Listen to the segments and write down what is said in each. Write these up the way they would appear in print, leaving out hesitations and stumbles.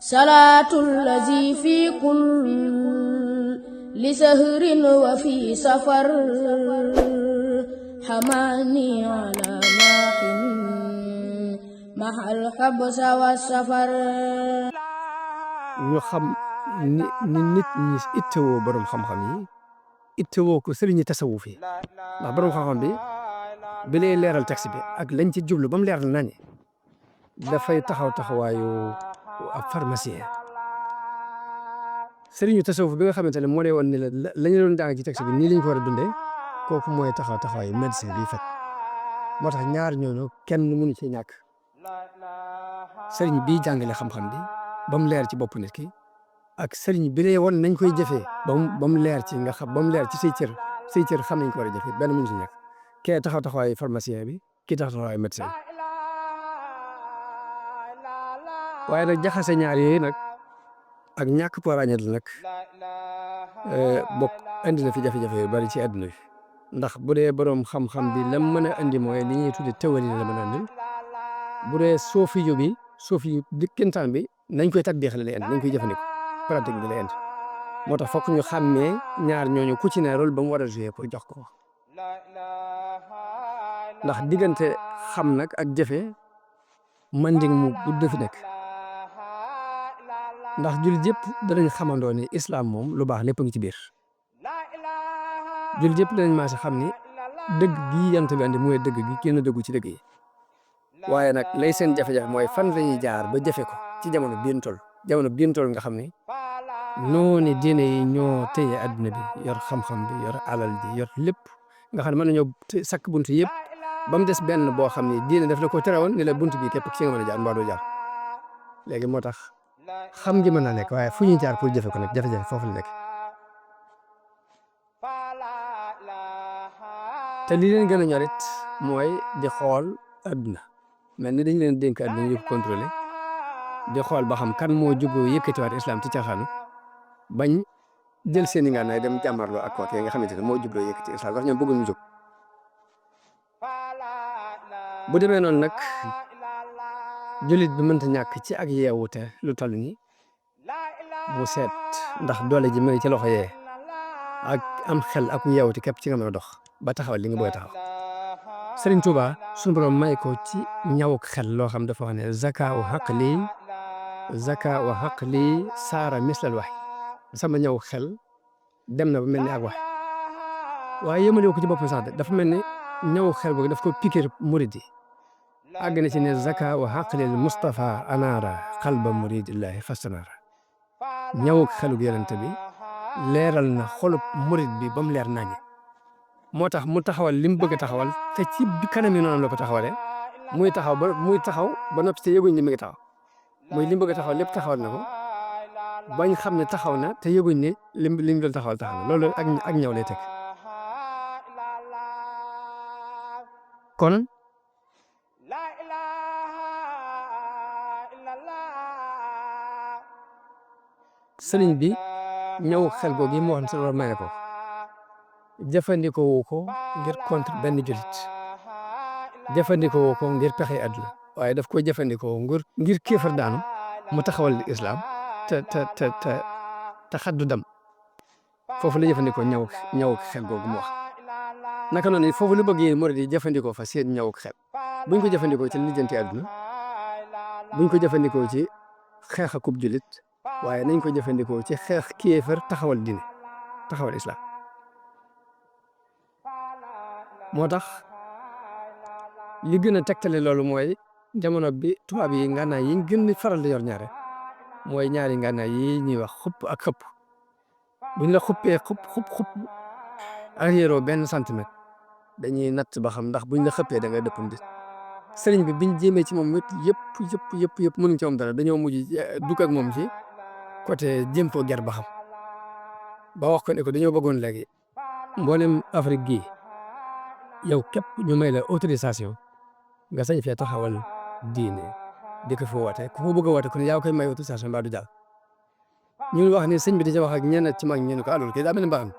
salaatul lazi fi kulli sahrin wa fi safar hamani ala maahin mahal habsa wa safar. ñu xam ni nit ñi ittewoo borom xam-xam yi ittewoo ko sëriñi tasawuf yi ndax borom xam-xam bi lay leeral texte bi ak lañ ci jublu ba mu leeral nañ dafay taxawaayu ab pharmacien. sëriñu tasawuf bi nga xamante ne moo lay woon ni la ñu doon jàng ci texte bi nii lañ ko war a dundee kooku mooy taxawaayu médecin bi faj. moo tax ñaar ñooñu kenn mënu ci ñàkk sëriñ bii jàngale xam-xam bi ba mu leer ci bopp nit ki ak sëriñ bi lay woon nañ koy jëfee ba mu leer ci nga xam ba mu leer ci say cër xam nañ ko war a jëfee benn mënu ci ñàkk kee taxawaayu pharmacien bi kii taxawaayu médecin. waaye nag jaxase ñaar yooyu nag ak ñàkk ko ràññee la nag bokk indi na fi jafe-jafe yu bari ci àdduna bi ndax bu dee borom xam-xam bi lam mën a andi mooy li ñuy tudde théorie la mën a andil bu dee soofi dikkintaan bi nañ koy tatbiix la lay indi nañ koy jëfandikoo pratique bi lay indi moo tax fokk ñu xàmmee ñaar ñooñu ku ci ne rôle ba mu war a jouer pour jox ko ndax diggante xam nag ak jëfe manding mu gudd fi nekk ndax jullit yëpp danañ xamandoo ni islam moom lu baax lépp a ngi ci biir jullit yëpp danañ maa si xam ni dëgg gii yant bi andi mooy dëgg gi kenn dëggu ci dëgg yi waaye nag lay seen jafe-jafe mooy fan lañuy jaar ba jafe ko ci jamono biin toll nga xam ni noonu diine yi ñoo téye adduna bi yor xam-xam bi yor alal ji yor lépp nga xam ne mën nañoo sakk bunt yëpp ba mu des benn boo xam ni diine daf la ko terewoon ni la bunt bi képp ci nga mën a jaar mbaa doo jaar léegi moo tax xam gi mën naa nekk waaye fu ñuy jaar pour jëfe ko nag jafe-jafe foofu la nekk te li leen gën a ñorit mooy di xool adduna mel ni dañ leen dénk adduna ñu ko contrôlé di xool ba xam kan moo jublu yëkkatiwaat islam ci caaxaanu bañ jël seen i ngànnaay dem jàmmarloo ak kooku nga xamante ne moo jubloo yëkkati islam ndax ñoom bëgguñu jóg bu demee noonu nag jullit bi mënta ñàkk ci ak yeewute lu toll ni mu seet ndax doole ji may ci loxo yee ak am xel ak yeewute képp ci nga mën a dox ba taxawal li nga bëgg a taxaw Sëriñ Tuuba suñu borom may ko ci ñawuk xel loo xam dafa wax ne zaka wa xaqli saara mislal wax sama ñaw xel dem na ba mel ni ak wax waaye yëmale ko ci boppam sax dafa mel ni ñaw xel boobu daf ko piquer murid yi àgg na ci ne zaka wa xaqlil Mustafa anaara xalba muridillahi fastanaara ñawuk xelug yonent bi leeral na xolub murid bi ba mu leer nañi moo tax mu taxawal li mu bëgg a taxawal te ci bi kanam yi noonu la ko taxawalee muy taxaw ba noppi te yëguñ ni mi ngi taxaw muy li mu bëgg a taxawal lépp taxawal na ko bañ xam ne taxaw na te yëguñ ne li mu doon taxawal taxaw na loolu ak ñaw lay teg kon sëriñ bi ñëw xel googu yi mu waxoon sa loolu may na ko jëfandikoo ko ngir contre benn jullit jëfandikoo ko ngir pexe àdduna waaye daf koy jëfandikoo ngir kéefar daanu mu taxawal islam te xaddu dam foofu la jëfandikoo ñëw xel googu mu wax naka noonu foofu la bëgg yéen murid yi jëfandikoo fa seen ñëw xel buñ ko jëfandikoo ci lijjanti àdduna buñ ko jëfandikoo ci xeex akub jullit waaye nañ ko jëfandikoo ci xeex kéefar taxawal diine taxawal islam moo tax li gën a tegtale loolu mooy jamono bi tubaab yi ngànnaay yi gën a faral di yor ñaare mooy ñaari ngànnaay yi ñuy wax xupp ak xëpp buñ la xuppee xupp arrière benn centimètre dañuy natt ba xam ndax buñ la xëppee da nga dëppam di sëriñ bi biñ jéemee ci moom yëpp mënuñ ci moom dara dañoo mujj dugg ak moom ci côté jéem koo ger ba xam ba wax ko ne ko dañoo bëggoon léegi mboolem Afrique gii yow képp ñu may la autorisation nga sañ fee taxawal diine di ko fi woote ku ko bëgg a woote ku ne yaa koy may autorisation mbaa du jàll ñu wax ni sëñ bi di wax ak ñenn ci mag ñi ne ko alors que daa mel ni mbaaxam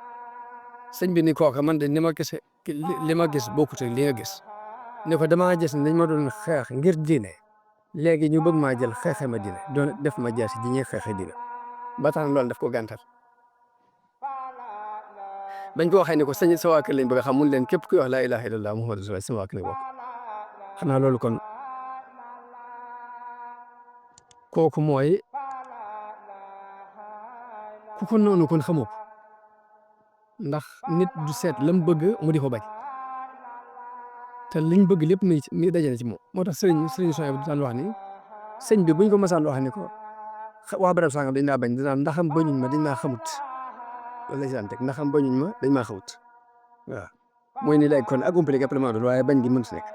sëñ bi ni kooka man de li ma gis bokkut ak li nga gis ne ko damaa gis ne dañ ma doon xeex ngir diine léegi ñu bëgg maa jël xeexe ma dina doon def ma jaasi ji ñuy xeexe dina ba tax loolu daf ko gàntal bañ ko waxee ne ko sëñ sa waa kër lañ bëgg a xam mun leen képp kuy wax laa ilaha illallah muhammadu rasulullah sama waa kër lañ bokk xanaa loolu kon kooku mooy ku ko noonu kon xamoo ko ndax nit du seet lam bëgg mu di ko bañ te liñ bëgg lépp mi dajale ci moom moo tax sëriñ Sonia bu daan wax ni sëñ bi buñ ko masaan wax ni ko waa barab sangam dañ laa bañ dinaa ndaxam bañuñ ma dañ maa xamut loolu la si daan teg ndaxam bañuñ ma dañ maa xamut waaw mooy ni léegi kon ak umpale képp la maa doon waaye bañ gi mënut nekk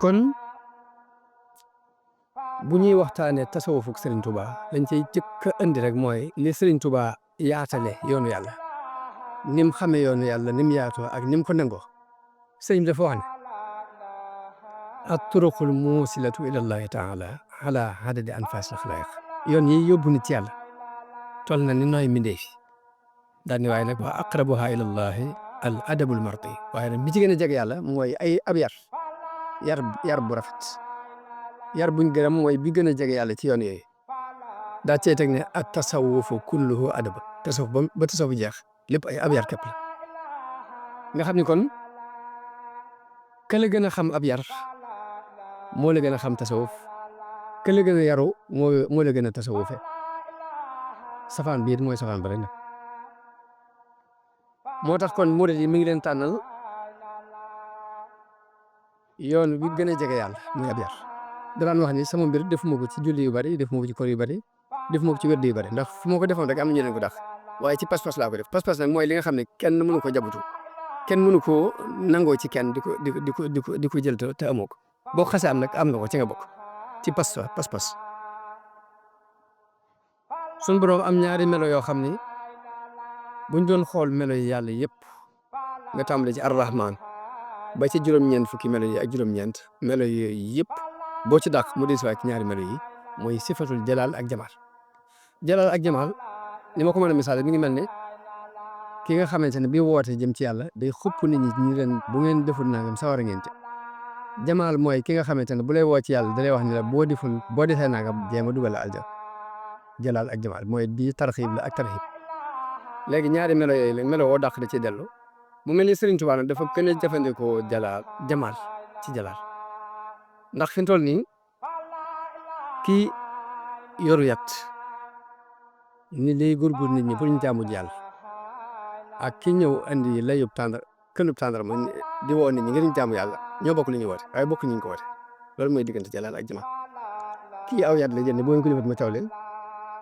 kon bu ñuy waxtaanee tasawufuk Serigne Touba lañ cay jëkk a indi rek mooy li Serigne Touba yaatale yoonu yàlla ni mu xamee yoonu yàlla ni mu yaatoo ak ni mu ko nangoo sëñ bi dafa wax ne at-turuqul muusilatu ila llahi taala ala adadi anfaasil xalaayiq yoon yi yóbbu nit ci yàlla toll na ni nooy mindee fi daal ni waaye nag wa aqrabuha ila llahi al adabul mardi waaye nag bi ci gën a jege yàlla mooy ab yar bu rafet yar buñ gërëm mooy bi gën a jege yàlla ci yoon yooyu daa cee teg ne at tasawufu kulluhu adab tasawuf ba tasawuf jeex lépp ay ab yar képp la nga xam ni kon ka la gën a xam ab yar moo la gën a xam tasawuf ka la gën a yaru moo la gën a tasawufe safaan biir mooy safaan ba rek nag moo tax kon murid yi mi ngi leen tànnal yoon bi gën a jege yàlla muy ab yar daan wax ni sama mbir defuma ko ci julli yu bari defuma ko ci koor yu bari defuma ko ci wérd yu bari ndax fu ma ko defoon rek am na ñeneen ko dàq waaye ci pas-pas laa ko def pas-pas nag mooy li nga xam ne kenn mënu ko jabutu kenn mënu ko nangoo ci kenn di ko jël te amoo ko boo xasee am nag am nga ko ci nga bokk ci pas-pas suñ borom am ñaari melo yoo xam ni buñ doon xool melo yi yàlla yëpp nga tàmbale ci ar-rahman ba ci juróom-ñeent fukki melo yi ak juróom-ñeent melo yooyu yëpp boo ci dàq mu des waay ci ñaari melo yi mooy sifatul jalaal ak jamaal jalaal ak jamaal li ma ko mën a misaal mi ngi mel ne ki nga xamante ne bii woote jëm ci yàlla day xupp nit ñi leen bu ngeen deful nangam sawar a ngeen ci jamaal mooy ki nga xamante ne bu lay woo ci yàlla da lay wax ni la boo defee nangam jéem a dugal aljana jalaal ak jamaal mooy bii tarxiib la ak tarxiib léegi ñaari melo yooyu la melo woo dàq da ci dellu mu mel ni Serigne Touba nag dafa gën a jëfandikoo jamaal ci jalaal ndax fi mu toll nii kii yoru yat ni lay góorgóorlu nit ñi pour ñu jaamu yàlla ak ki ñëw andi layub kënub tàndar ma di woo nit ñi ngir ñu jaamu yàlla ñoo bokk li ñuy woote waaye bokk ñu ko woote loolu mooy diggante jalaal ak jamaal kii aw yat la jënd boo ko defee ma taw leen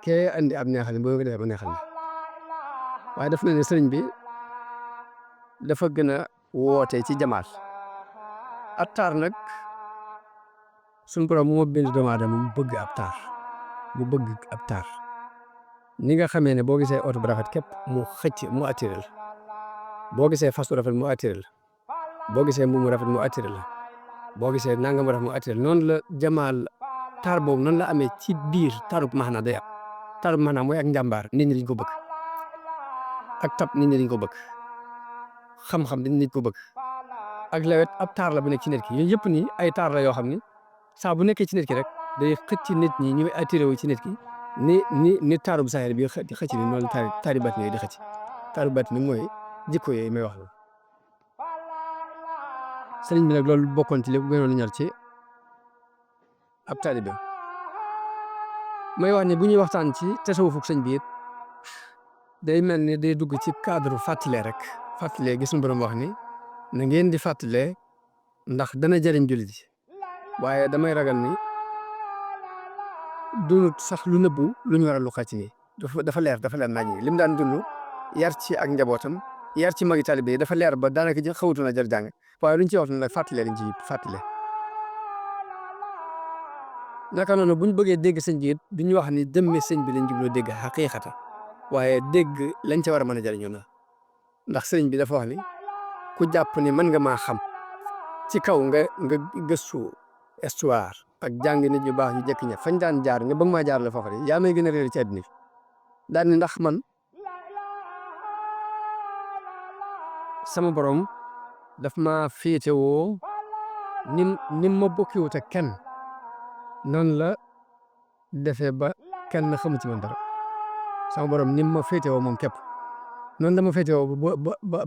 kee andi ab neexal boo ko defee ma neexal la waaye daf na ne sëriñ bi dafa gën a woote ci jamaal ab taar nag suñ borom moo bind doomu aadama mu bëgg ab taar ni nga xamee ne boo gisee oto bu rafet képp mu attiré la boo gisee fas bu rafet mu attiré la boo gisee mbuum mu rafet mu attiré la boo gisee nangam mu rafet mu attiré la noonu la jamaal taar boobu noonu la amee ci biir taarub maanaam day am taarub maanaam mooy ak njàmbaar nit ñi dañ ko bëgg ak tab nit ñi dañ ko bëgg xam-xam nit ñi ko bëgg ak lewet ab taar la bu nekk ci nit ki yooyu yëpp nii ay taar la yoo xam ni saa bu nekkee ci nit ki rek day xëcc nit ñi ñuy attiré wu ci nit ki ni taarub saahir bi xëcc ni noonu taari baat ni di xëcc taarub baat ni mooy jikko yooyu may wax la sëriñ bi nag loolu bokkoon ci li gënoon a ñor ci ab taalibe may wax ne bu ñuy waxtaan ci tasawufuk sëñ bi it day mel ni day dugg ci cadre fàttale rek fàttale gis nga borom wax ni na ngeen di fàttale ndax dana jëriñ jullit yi waaye damay ragal ni dunut sax lu nëbbu lu ñu war a lu xàcc nii dafa leer nañ ñi lim daan dund yar ci ak njabootam yar ci magi taalibe yi dafa leer ba daanaka ji xawutu na jar jàng waaye luñ ci wax nag fàttale liñ ci fàttale naka noonu buñ bëggee dégg sëñ bi it duñu wax ni dëmme sëñ bi lañ jubloo dégg xaqiiqata waaye dégg lañ ca war a mën a jëriñoo na ndax sëriñ bi dafa wax ni ku jàpp ni mën nga maa xam ci kaw nga gëstu histoire ak jàng nit ñu baax ñu jëkk ña fañ daan jaar nga bëgg maa jaar la foofu yaa may gën a réer ci àddina bi daan ni ndax man sama borom daf ma féetewoo nim ma bokkiwut ak kenn noonu la defee ba kenn xamu ci man dara sama borom nim ma féetewoo moom képp noonu dama féetewoo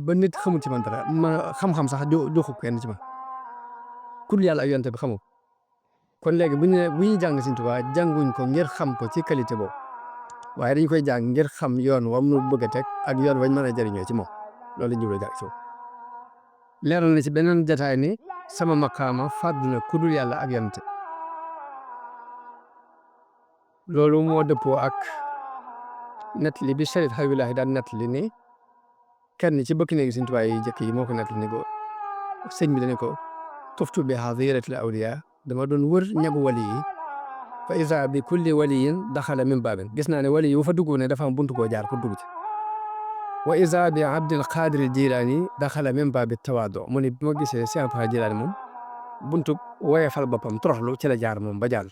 ba nit xamul ci man dara ma xam-xam sax joxu kenn ci man ku dul yàlla ak yonent bi xamu kon léegi bu ñuy jàng Sëriñ Tuubaa jànguñ ko ngir xam ko ci qualité boobu waaye dañ koy jàng ngir xam yoon wam nu bëgg a teg ak yoon wañ mën a jëriñoo ci moom loolu la ñu jàng ci leeral na ci beneen jataay ni sama maqaama fàddu na ku dul yàlla ak yonent loolu moo dëppoo ak nettali bi Sharif Habibullahi daan nettali ni kenn ci bëkk néegi Sëriñ Tuubaa yi jëkk yi moo ko nettali ni ko sëñ bi dañu ko tuftu bi hadiratil awliya dama doon wër ñagu wali yi fa isa bi kulli waliyin daxala min baabin gis naa ne wali yi bu fa dugg ne dafa am buntu koo jaar pour dugg ci wa isa bi abdil qadir jilaani daxala min baabi tawaado mu ne bi ma gisee Cheikh Abdul Qaadir Jilaani moom buntu woyefal boppam toroxlu ci la jaar moom ba jàll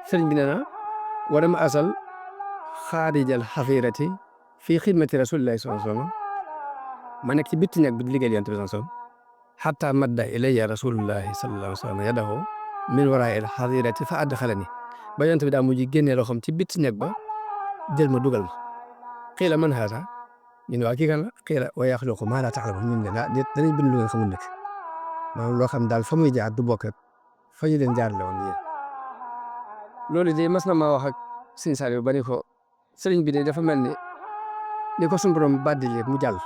sëriñ bi nee na walam asal xaarijal xafirati fii xidmati rasulillahi sallallahu alayhi wa sallam ma nekk ci bitti ñag bi di liggéeyal Yonent bi sallallahu alayhi wa sallam xataa madda ilayya rasulullahi sallallahu alayhi wa sallam yadahu min waraa'il xadirati fa adxalani ba Yonent bi daa mujj génnee loxoom ci bitti ñag ba jël ma dugal ma qiila man haada ñun waa kii kan la qiila wa yaxluqu maa laa ta'lamuun ñun de danañ bind lu ngeen xamul nag maanaam loo xam daal fa muy jaar du bokk ak fa ñu leen jaarale woon yéen loolu de mas na maa wax ak Sëriñ Saliou ba ni ko sëriñ bi de dafa mel ni ko suñu borom bàddilee mu jàll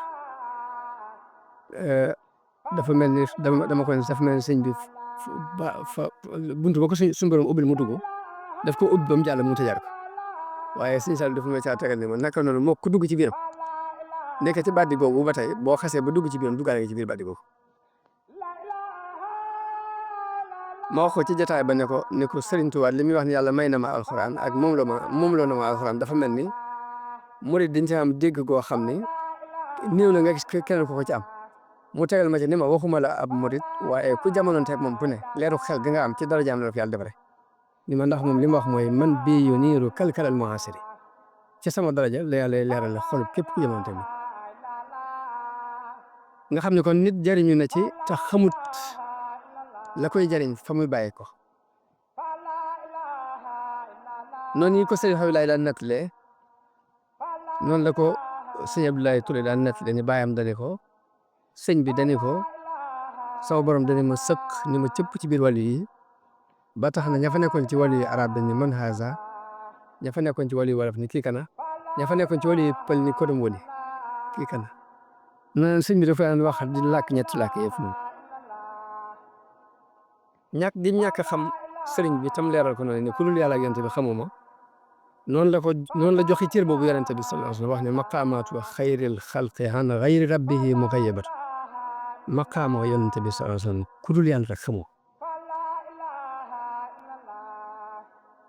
dafa mel ni dama ko ne dafa mel ni sëñ bi buntu ba ko suñu borom ubbil mu dugg daf ko ubbi ba mu jàll mu tëjaat ko waaye Sëriñ Saliou dafa may caa tegal ni ma naka noonu moo ko dugg ci biiram nekk ci bàddi googu ba tey boo xasee ba dugg ci biiram duggaale nga ci biir bàddi googu ma wax ko ci jotaay ba ne ko Sëriñ Tuubaa li muy wax ni yàlla may na ma alxuraan ak moom la na ma alxuraan dafa mel ni murid dañ ci am dégg goo xam ni néew na nga gis keneen ko ci am mu tegal ma ci ni ma waxuma la ab murid waaye ku jamonoonteeg moom ku ne leeru xel gi nga am ci darajaam la fi yàlla defare ni ma ndax moom li ma wax mooy man bii yu niiru kalkalal muasiri ci sama daraja la yàlla leeral la xol képp ku jamonoonteeg moom nga xam ne kon nit jariñu na ci te xamut la koy jariñ fa muy bàyyi ko noonu yi ko sëñ Habibullahi daan nettalee noonu la ko sëñ Abdoulaye Touré daan nettalee ni bàyyam dani ko sëñ bi dani ko sama borom dani ma sëkk ni ma cëpp ci biir wàllu yi ba tax na ña fa nekkoon ci wàllu yi arab dañ ni man haza ña fa nekkoon ci wàllu yi wolof ni kii kana ña fa nekkoon ci wàllu yi pël ni kodom woni kii kana noonu sëñ bi dafa daan wax di làkk ñetti làkk yëpp noonu ñàkk xam sëriñ bi tam leeral ko noonu ne ku dul yàlla ak yonent bi xamuma noonu la joxe cër boobu yonent bi sallallahu alayhi wa sallam wax ne maqaamaatu xayril xalqi an xayri rabbihi muxayyabat maqaamoo yonent bi sallallahu alayhi wa sallam ku dul yàlla rek xamoo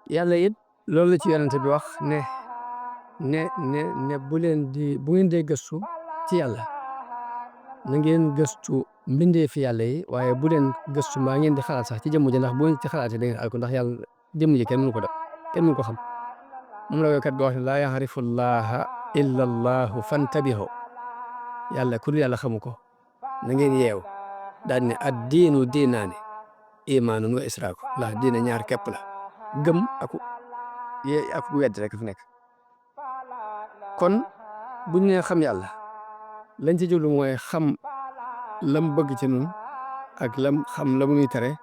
yàlla it loolu la ci yonent bi wax ne bu ngeen dee gëstu ci yàlla na ngeen gëstu mbindee fi yàlla yi waaye bu leen gëstu mbaa ngeen di xalaat sax ci jëmm ji ndax bu ngeen ci xalaatee da ngeen alko ndax yàlla jëmm ji kenn mënu ko def kenn mënu ko xam moom la woykat bi wax ne laa yaxrifu llaha illa allahu fantabihu yàlla ku dul yàlla xamu ko na ngeen yeew daal ne ad diinu diinaani imaanun wa israaku ndax diina ñaar képp la gëm ak wedd rek fi nekk kon buñ ne xam yàlla lañ ci jublu mooy xam lam bëgg ci nun ak xam la muy tere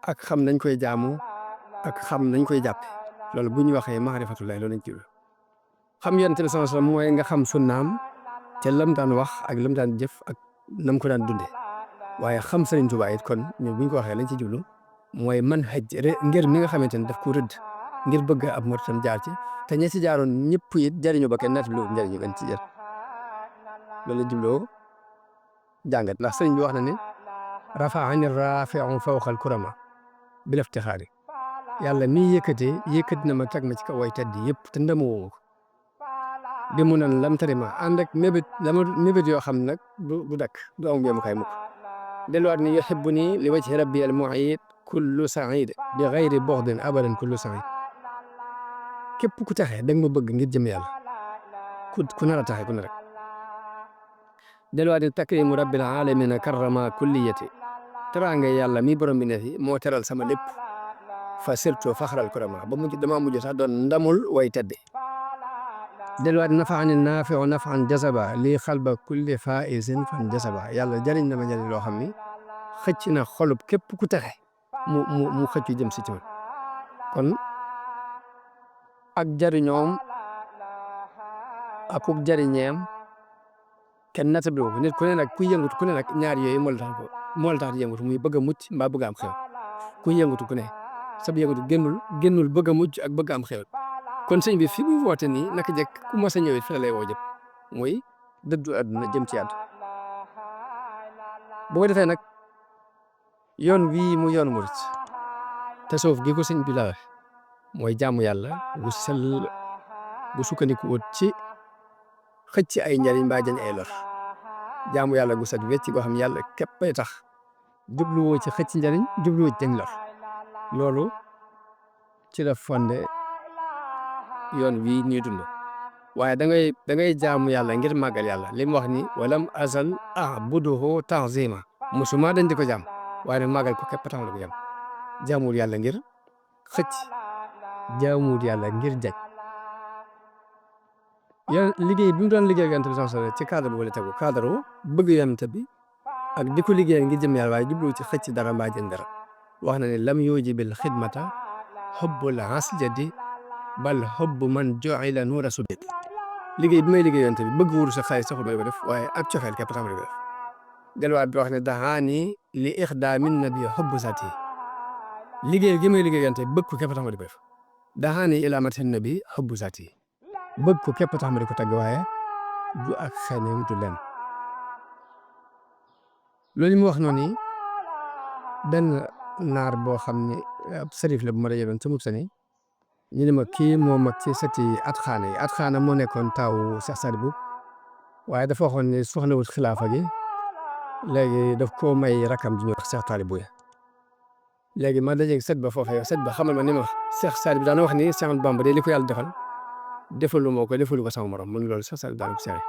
ak xam nañ koy jaamu ak xam nañ koy jàppe loolu bu ñu waxee maarifatullahi loolu lañ ci jublu xam yonent bi sallallahu alayhi wasallam mooy nga xam sunnaam te lam daan wax ak lam daan jëf ak nam ko daan dundee waaye xam Sëriñ Tuubaa it kon ñun bu ñu ko waxee lañ ci jublu mooy manhaj ngir mi nga xamante ne daf ko rëdd ngir bëgg ab muritam jaar ci te ñi ci jaaroon ñëpp it jariñu ba kenn naat lu njëriñu gën ci jër loolu la jubloo jàngat ndax sëriñ bi wax na ne rafaani rafiu fawqal kurama bil iftixaari yàlla mi yëkkati na ma teg ma ci kaw way tedd yëpp te ndama woo ko bi mu nan lam tarima ànd ak mébét yoo xam nag du dakk du am yem kay mukk delluwaat ni yuhibbu nii li wajhi rabbi al mu'id kullu said bi gayri buxdin abadan kullu said képp ku taxee da nga ma bëgg ngir jëm yàlla ku nar a taxee ku ne rek delluwaat ni takrimu rabbil alamina karrama kulliyati teraanga yàlla mi borom bi ne fi moo teral sama lépp fa sirtu faxral kurama ba mujj damaa mujj sax doon ndamul way tedde delluwaat nafaani naafiu nafan jasaba lii xalba kulli faisin fan jasaba yàlla jëriñ na ma jëriñ loo xam ni xëcc na xolub képp ku texe mu xëcc jëm si ci man kon ak jëriñoom akuk jëriñeem kenn natable ko nit ku ne nag kuy yëngatu ku ne nag ñaar yooyu moo la tax di yëngatu muy bëgg a mucc mbaa bëgg am xew kuy yëngatu ku ne sab yëngatu génnul bëgg a mucc ak bëgg am xew kon sëñ bi fi mu woote nii naka jekk ku mos a ñëwee fi la lay woo jëm muy dëddu àdduna jëm ci yàlla bu ko defee nag yoon wii mu yoon murit tasawuf gi ko sëñ bi la mooy jaamu yàlla bu sell bu sukkandiku wut ci xëcc ay njariñ mbaa jañ ay lor jaamu yàlla gu set wecc goo xam yàlla képpay tax jubluwoo ci xëcc njariñ jubluwoo ci jañ lor loolu ci la fonde yoon wii ñuy dund waaye da ngay jaamu yàlla ngir màggal yàlla li mu wax ni walam azal abuduhu tanzima musuma dañ di ko jaam waaye nag màggal ko képp tax la ko jaam jaamul yàlla ngir xëcc jaamul yàlla ngir jaj liggéey bi mu doon liggéey yonent bi ci cadre boobu la tegu cadre bëgg yonent bi ak di ko liggéeyal ngir jëm yàlla waaye jublu ci xëcc dara mbaa jënd dara wax na ne lam yujibil xidmata xubbul asjadi bal xubbu man joxila nuura subit liggéey bi may liggéey yonent bi bëgg wuru sa xaalis saxul may ko def waaye ab cofeel képp tax ma di ko def delluwaat bi wax ne dahaani li ixdaamin nabi xubbu sati liggéey gi may liggéey yonent bi bëgg ko képp tax ma di ko def dahaani ila matin nabi xubbu sati bëgg ko képp tax ma di ko tagg waaye du ak xeneem du len loolu mu wax noonu benn naar boo xam ne ab sërif la bu ma dajee doon ca Mauritanie ñu ne ma kii moo mag ci sëti at xaana moo nekkoon taawu Cheikh Sadibou waaye dafa waxoon ne soxla wut xilaafa gi léegi daf koo may rakam ji ñuy wax Cheikh Talibou léegi ma dajeeg sët ba foofee sët ba xamal ma ni ma Cheikh Sadibou daana wax ni Cheikh Bamba de li ko yàlla defal defalu ma ko defalu ko sama morom mun loolu Cheikh Sadibou daana ko seere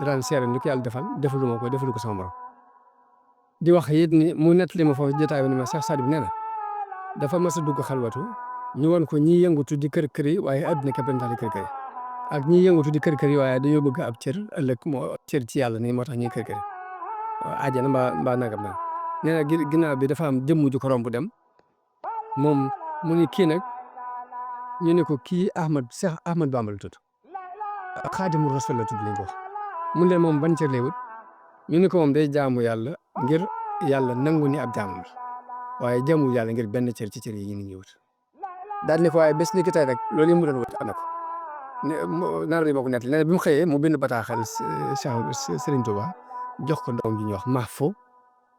daan seere li ko yàlla defal defalu ma ko defalu ko sama morom di wax it ni mu nettali ma foofu jotaay bi ni ma Cheikh Sadibou nee na dafa mas a dugg xalwatu ñu woon ko ñi yëngatu di kër kër yi waaye àdduna képp lañ tax di kër kër yi ak ñi yëngatu di kër kër yi waaye dañoo bëgg ab cër ëllëg moo cër ci yàlla nii moo tax ñuy kër kër yi àjjana mbaa nagam nag nee na ginnaaw bi dafa am jëmm ju ko romb dem moom mu ni kii nag ñu ne ko kii Cheikh Ahmad Bamba la tudd Xaadimu Rasul la tudd lañ ko wax mun leen moom ban cër lay wut ñu ne ko moom day jaamu yàlla ngir yàlla nangu ni ab jaamam la waaye jaamul yàlla ngir benn cër ci cër yi nit ñi wut daal ne ko waaye bés ni ki tey rek loolu yi mu doon wut ana ko naan la bokk nett nee na bi mu xëyee mu bind bataaxal Serigne Touba jox ko doom ji ñuy wax Mahfou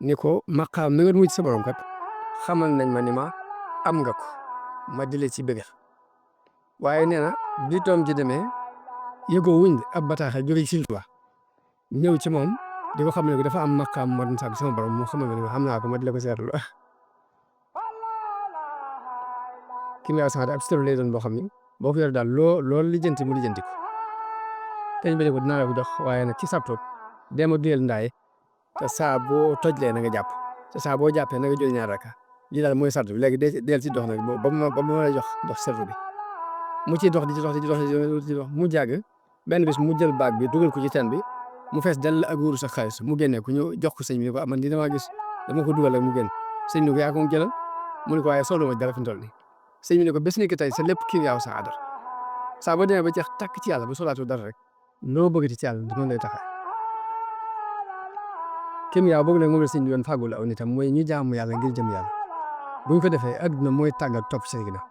ni ko maqaam mi nga wut sa borom kat xamal nañ ma ni ma am nga ko ma dile ci bëgg waaye nee na bi doom ji demee yëgoo wuñ ab bataaxal jóge ci Serigne Touba ñëw ci moom di ko xam ne dafa am maqaam ma doon sàkk sama borom moo xamal ma ni ma xam naa ko ma dile ko seetlu ki nga sax ab système lay doon boo xam ni boo ko yor daal loolu lijjanti mu lijjanti ko te ñu bëri ko dinaa la ko jox waaye nag ci sabtoot dem a duyal ndaay te saa boo tojlee na nga jàpp te saa boo jàppee na nga jël ñaar raka lii daal mooy sartu bi léegi del ci dox nag ba ma lay jox dox sertu bi mu ciy dox di ci dox mu jàgg benn bis mu jël baag bi dugal ko ci teen bi mu fees dell ak wóoru sa xaalis mu génnee ko ñu jox ko sëñ bi ko man di damaa gis dama ko dugal ak mu génn sëñ bi ko yaa ko mu jëlal mu ne ko waaye solo ma dara fi mu toll nii sëñ bi ne ko bés ni ki tey sa lépp kii yaaw sa adar saa boo demee ba jeex tàkk ci yàlla ba solaatu dara rek loo bëggati ci yàlla noonu lay taxaw kim yaaw boobu nag moom la sëñ bi doon fàggul aw nitam mooy ñu jaamu yàlla ngir jëm yàlla buñ ko defee adduna mooy tàggat topp sëñ gi na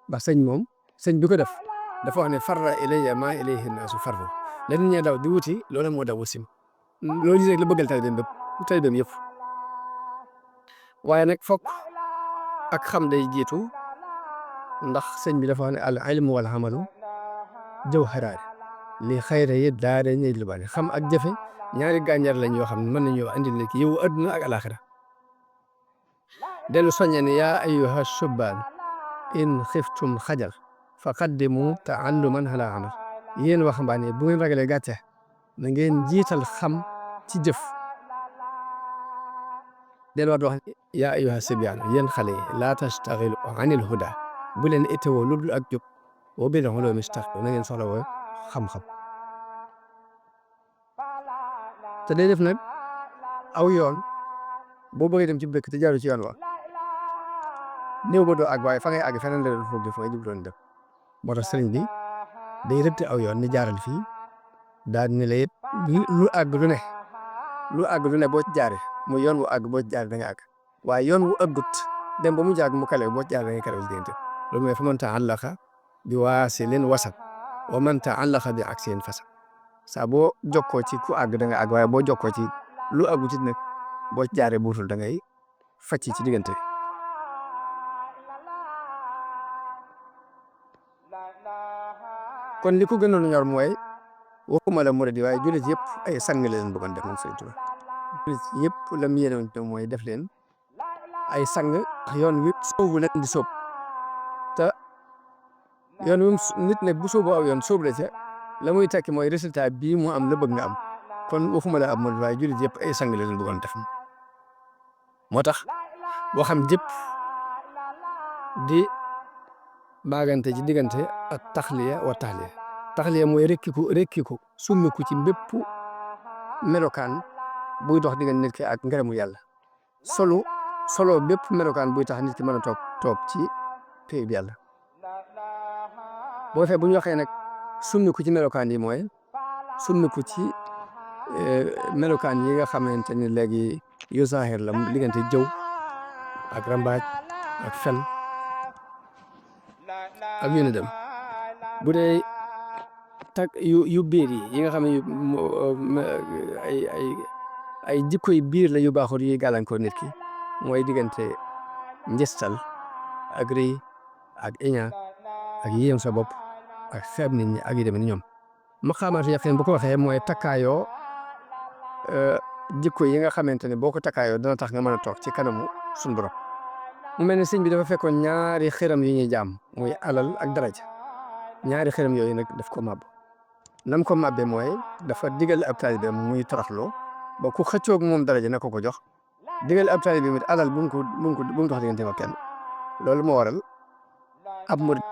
ba sëñ moom sëñ bi ko def dafa wax ne farra ilayya maa ilayhi naasu farru la nit ñee daw di wuti loolu moo daw wusim loolu gis rek la bëggal taalibeem yëpp waaye nag fokk ak xam day jiitu ndax sëñ bi dafa wax ne al ilmu wal amalu jawharaani li xayra yi daara ñuy lu bari xam ak jëfe ñaari gànjar lañ yoo xam ne mën nañoo andil ne yow adduna ak alaxira dellu soññe ne yaa ayyuha subbaan in xiftum xajal fa qaddimu taalluman ala amal yéen waxambaane bu ngeen ragalee gàcce na ngeen jiital xam ci jëf delluwaat wax yaa ayyuha sibyaan yéen xale yi laa tastaxilu anil huda bu leen itteewoo lu dul ak jub wa bil ulumi istaxilu na ngeen soxla woo xam-xam te day def nag aw yoon boo bëggee dem ci dëkk te jaaru ci yoon wa néew ba doo àgg waaye fa ngay àgg feneen la doon foofu def fa ngay jubloon def moo tax sëriñ bi day rëdd aw yoon ni jaaral fii daal ni la it lu àgg lu ne boo ci jaaree mu yoon wu àgg boo ci jaaree da nga àgg waaye yoon wu àggut dem ba mu jàgg mu kale boo ci jaaree da nga kale diggante loolu mooy fa man ta'allaqa bi waasilin wasal wa man ta'allaqa bi aksin fasal saa boo jokkoo ci ku àgg da nga àgg waaye boo jokkoo ci lu àggut ci nag boo ci jaaree buutul da ngay facc ci diggante kon li ko gënoon ñor mooy waxuma la murid yi waaye jullit yëpp ay sang la leen bëggoon def moom Sëriñ Tuubaa jullit yëpp la mu yéene woon mooy def leen ay sang yoon wi sóobu leen di sóob te yoon wi nit nag bu sóobu aw yoon sóobu la ca la muy tekki mooy résultat bii mu am la bëgg nga am kon waxuma la ab murid waaye jullit yëpp ay sang la leen bëggoon def moo tax boo xam jëpp di baagante ci diggante ak taxliya wa taxliya mooy rekkiku summiku ci bépp melokaan buy dox diggante nit ki ak ngërëmu yàlla solo bépp melokaan buy tax nit ki mën a toog ci péeb yàlla boo fee bu ñu waxee nag summiku ci melokaan yi mooy summiku ci melokaan yi nga xamante ni léegi yu zaahir la diggante jëw ak rambaaj ak fen ak yu ne dem bu dee yu biir yi nga xam ne ay jikko yu biir la yu baaxul yi gàllankoor nit ki mooy diggante njëstal ak rëy ak iñaan ak yéem sa bopp ak xeeb nit ñi ak yu demee ni ñoom maqaamaatu yaqin bu ko waxee mooy takkaayoo jikko yi nga xamante ne boo ko takkaayoo dana tax nga mën a toog ci kanamu suñu borom mu mel ne sëñ bi dafa fekkoon ñaari xëram yu ñuy jaam muy alal ak daraja ñaari xëram yooyu nag daf ko màbb nam ko màbbee mooy dafa digal ab taalibe muy toroxloo ba ku xëccoog moom daraja na ko jox digal ab taalibe mit alal bu mu dox diggante ak kenn loolu moo waral ab murid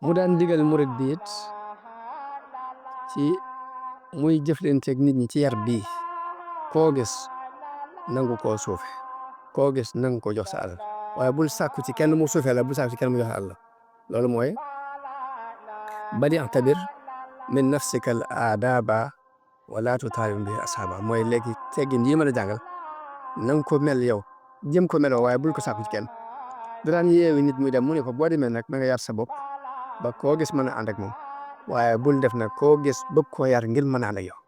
mu daan digal murid bi it ci muy jëflanteeg nit ñi ci yar bii koo gis nangu koo suufe koo gis nangu ko jox sa alal waaye bul sàkku ci kenn mu suufee la bul sàkku ci kenn mu jox sa alal loolu mooy badi tabir min nafsika al aadaba wala tutaarim bi ashaaba mooy léegi teggin yi ma la jàngal nanga ko mel yow jëm ko meloo waaye bul ko sàkku ci kenn daan yeewi nit muy dem mu ne ko boo demee nag na nga yar sa bopp ba koo gis mën a ànd ak moom waaye bul def nag koo gis bëgg koo yar ngir mën a ànd ak yow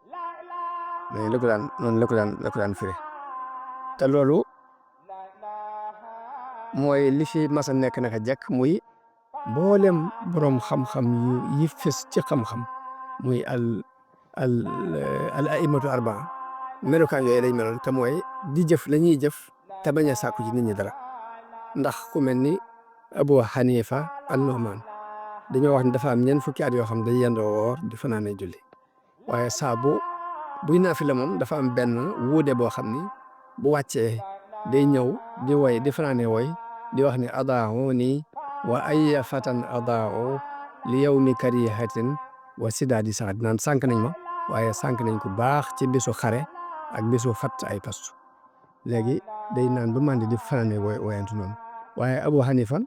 mais noonu la ko daan firi te loolu mooy li fi mas a nekk naka jekk muy mboolem borom xam-xam yi fës ci xam-xam muy al aimatu arbaa melokaan yooyu lañ meloon te mooy di jëf la ñuy jëf te bañ a sàkku ci nit ñi dara ndax ku mel ni Abu Hanifa an-Nu'man dañoo wax ne dafa am ñeent fukki at yoo xam day yendoo woor di fanaane julli waaye saa buy naafila moom dafa am benn wuude boo xam ni bu wàccee day ñëw di woy di fanaane woy di wax ni adaa'uuni wa ayya fatan adaa'u li yawmi karihatin wa sidaadi saad naan sànq nañ ma waaye sànq nañ ko baax ci bisu xare ak bisu fatt ay pastu léegi day naan ba mandi di fanaane woyantu noonu waaye Abu Hanifa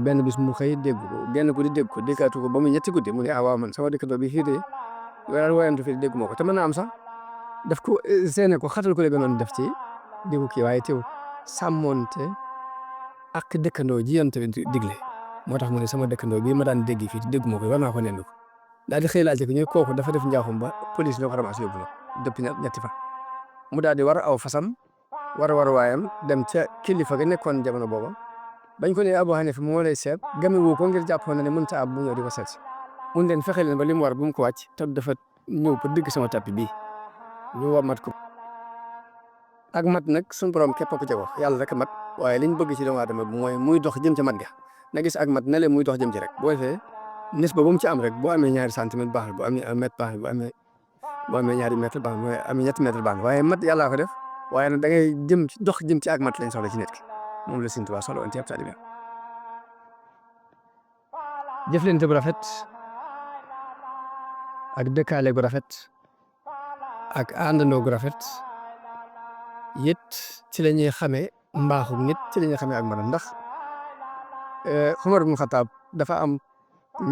benn bis mu xëy dégg ko genn ko di dégg ko déggaatu ko ba mu ñetti guddi mu ne waaw man sama dëkkandoo bi fii de wala woyantu fii déggu ma ko te mën naa am sax daf ko seene ko xatal ko la gënoon def ci digu kii waaye teew sàmmoonte ak dëkkandoo ji yonent bi digle moo tax mu ne sama dëkkandoo bii ma daan dégg fii déggu ma ko war naa ko nendu ko daal di xëy laajte ko ñu kooku dafa def njaaxum ba police ñoo ko ramassé yóbbu na depuis ñetti fan mu daal di war aw fasam war waayam dem ca kilifa ga nekkoon jamono booba bañ ko ne Abu Hanifa moo lay seet game woo ko ngir jàppoon na ne mënut a ab bu ñëw di ko seet mun leen fexe leen ba li mu war bu mu ko wàcc te dafa ñëw ba dëgg sama tappi bii ñu wamat ko ak mat nag suñu borom képp ko jago yàlla rek mat waaye liñ bëgg ci doomu aadama mooy muy dox jëm ca mat ga na gis ak mat na leen muy dox jëm ci rek boo defee nis ba bu mu ci am rek boo amee ñaari centimètre baax na boo amee 1 mètre baax na boo amee ñaari mètre baax na boo amee ñetti mètre baax na waaye mat yàllaa ko def waaye nag da ngay jëm ci dox jëm ci ak mat lañ soxla ci nit ki moom la Sëriñ Tuubaa soxla woon ci ab taalibe jëflante bu rafet ak dëkkaale gu rafet ak àndandoo gu rafet it ci la ñuy xamee mbaaxu nit ci la ñuy xamee ak maanaam ndax Umar ibn Xattaab dafa am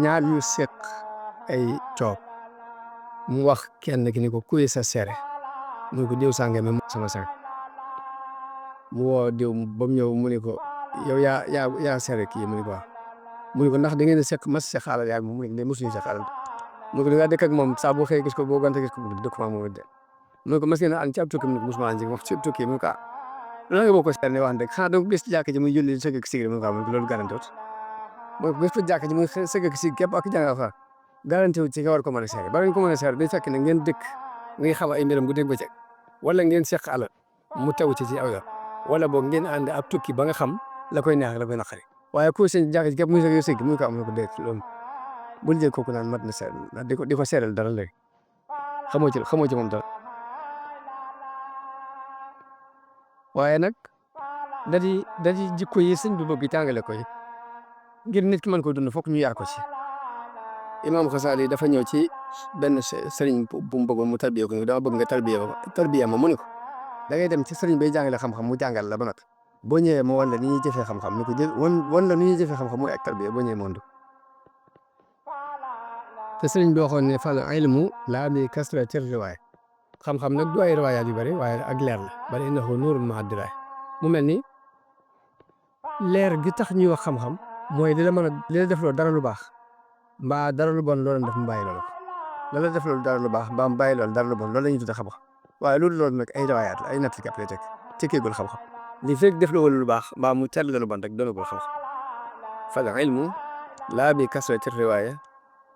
ñaar yu seq ay coob mu wax kenn ki ni ko kuy sa seere mu ko diw sànge mi sama seere mu woo diw ba mu ñëw mu ni ko yow yaa seere kii mu ni ko waaw mu ni ko ndax da ngeen a seq mas seq alal yaa mu ne mosuñu seq alal mu ko da ngaa dëkk ak moom saa boo xëyee gis ko boo gante gis ko dëkk maa moom de mu ne ko mas ngeen a ànd ci ab tukki mu ne ko mosuma ànd ci moom ci ab tukki mu ne ko lan nga boo ko seere ne wax dëgg xanaa danga gis ci jàkk ji muy julli sëgg ak sigri mu ne ko mu ne ko loolu garanti wut mu ne ko gis ci jàkk ji muy sëgg ak sigri képp ak jàngal fa garanti wut ci nga war ko mën a seere ba ngeen ko mën a seere day fekk ne ngeen dëkk ngay xam ay mbiram bu dégg ba ceg wala ngeen seq alal mu tew ci aw yoon wala boog ngeen ànd ab tukki ba nga xam la koy neex la koy naqari waaye ku seen jàkk ji képp muy sëgg sigri mu ne ko am na ko déet loolu bul jël kooku naan mat na seere di ko seeral dara léegi xamoo ci moom dara waaye nag da di jikko yi sëñ bi bëgg jàngale ko ngir nit ki mën ko dund fokk ñu yar ko ci Imaam Xasaali dafa ñëw ci benn sëriñ bu mu bëggoon mu tarbiya ko dama bëgg nga tarbiya ma mu ne ko da ngay dem ci sëriñ bay jàngale xam-xam mu jàngal la ba nag boo ñëwee ma wan la ni ñuy jëfee xam-xam ni ko jël wan la ni ñuy jëfee xam-xam mooy ak tarbiya boo ñëwee mondu te sëriñ bi waxoon ne fal ilmu laa bi kasrati riwaaya xam-xam nag du ay riwaayaat yu bëri waaye ak leer la bal innahu nuurun ma'a diraaya mu mel ni leer gi tax ñuy wax xam-xam mooy li la def loolu dara lu baax mbaa dara lu bon loolu def mu bàyyi loolu la la def loolu dara lu baax mbaa mu bàyyi loolu dara lu bon loolu la ñuy tuddee xam-xam waaye loolu nag ay riwaayaat la ay natt lay teg tekkeegul xam-xam li fekk def lu baax mbaa mu teel la lu bon rek doonagul xam-xam fal ilmu laa bi kasrati riwaaya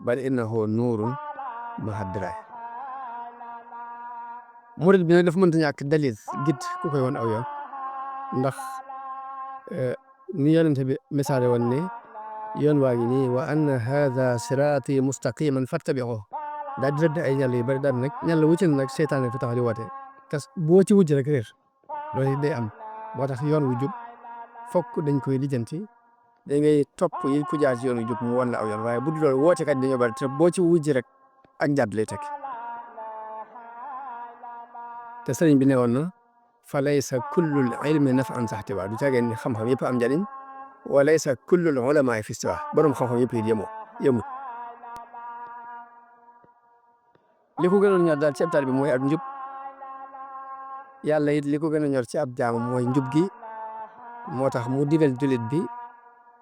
bal innahu nuurun ma'a diraaya murid bi nag dafa mënta ñàkk dalil gid ku koy woon aw yoon ndax ni yonente bi misaale woon ne yoon waa ngi nii wa anna haadha siraati mustaqiman fattabi'uhu daal di rëdd ay ñàll yu bëri daal nag ñàll wu ci nag seytaane fi tax di woote kas boo ci wujj rek réer loolu day am moo tax yoon wu jub fokk dañ koy lijjanti da ngay topp yi ku jaar ci yoon wu jub mu wan la aw yoon waaye bu dul loolu woote kat dañoo bëri te boo ci wujj rek ak njàdd lay teg te sëriñ bi ne woon na fa laysa kullul ilmi naf'an saxtiwaa du caageen ni xam-xam yëpp am njëriñ wa laysa kullul ulamaa fi istiwaa borom xam-xam yëpp it yemut li ko gënoon ñor daal ci ab taal bi mooy ak njub yàlla it li ko gën a ñor ci ab jaam mooy njub gi moo tax mu digal jullit bi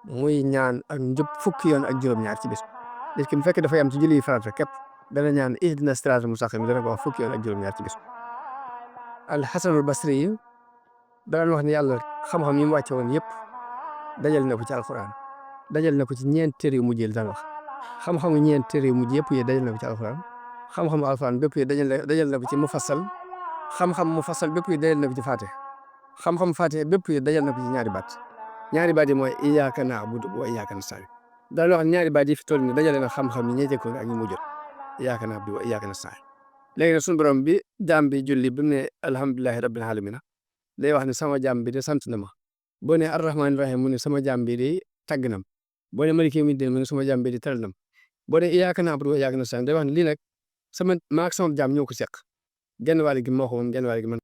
muy ñaan ak njub fukki yoon ak juróom-ñaar ci bis nit ki bu fekkee dafay am ci julli farata képp dana ñaan ihdina siraatal mustaqiim dana ko wax fukki yoon ak juróom-ñaar ci bis Alxasanul Basri yi daan wax ne yàlla xam-xam yi mu wàcce woon yëpp dajal na ko ci alxuraan dajal na ko ci ñeent téere yu mujj yi daan wax xam-xamu ñeent téere yu mujj yëpp yi dajal na ko ci alxuraan xam-xamu alxuraan bépp yi dajal na ko ci mufassal xam-xam mufassal bépp yi dajal na ko ci Faatiha xam-xam Faatiha bépp yi dajal na ko ci ñaari baat yi mooy iyyaaka na'budu wa iyyaaka nasta'iin daan wax ñaari baat yi fi toll nii dajale na xam-xam yi ñee jëkkoon ak ñu mujj iyyaaka na'budu wa iyyaaka nasta'iin léegi nag suñu borom bi jaam bi julli bi mu ne alhamdulilahi rabbil alamin day wax ne sama jaam bi de sant na ma boo ne arrahmaani rahim mu ne sama jaam bi de tàgg na ma boo ne maliki yawmi diin mu ne sama jaam bi de teral na ma boo ne iyyaaka na'budu wa iyyaaka nasta'iin day wax ne lii nag maa ak sama jaam ñoo ko seq genn wàll gi moo ko moom genn wàll gi man